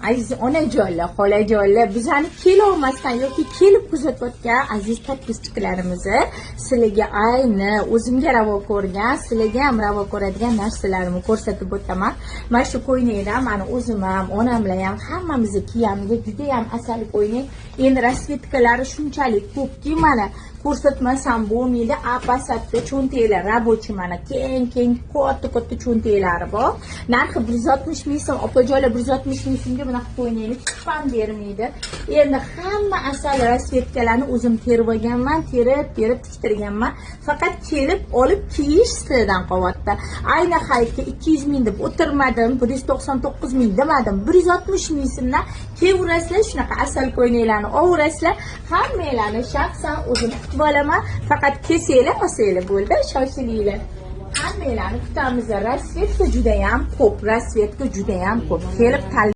Aziz onajonlar, xolajonlar, bizani kelolmasdan yoki kelib kuzatayotgan aziz подписчик larimizni, sizlarga ayni o'zimga ravo ko'rgan, sizlarga ham ravo ko'radigan narsalarimni ko'rsatib o'taman. Mana shu ko'ylakdan mani o'zim ham, onamlar ham, hammamiz kiyamiz. Juda ham asal ko'ylak. Endi расцветка lari shunchalik ko'pki, mana ko'rsatmasam bo'lmaydi. Apasatda cho'ntaklar рабочий, mana keng keng, katta katta cho'ntaklari bor. Narxi 160 ming so'm, opajonlar, 160 ming so'mga bunaqa ko'ylakni hech ham bermaydi. Endi hamma asal расцветка larni o'zim terib olganman, terib terib tiktirganman. Faqat kelib olib kiyish sizlardan qolyapti. Ayni hayitga 200 ming deb o'tirmadim, 199 ming demadim, 160 ming so'mdan kelaverasizlar, shunaqa asal ko'ylaklarni olaverasizlar. Hammanglarni shaxsan o'zim kutib olaman. Faqat kelsanglar, olsanglar bo'ldi, shoshilinglar. Hammanglarni kutamiz. Расцветка judayam ko'p, расцветка judayam ko'p. Kelib tanlang.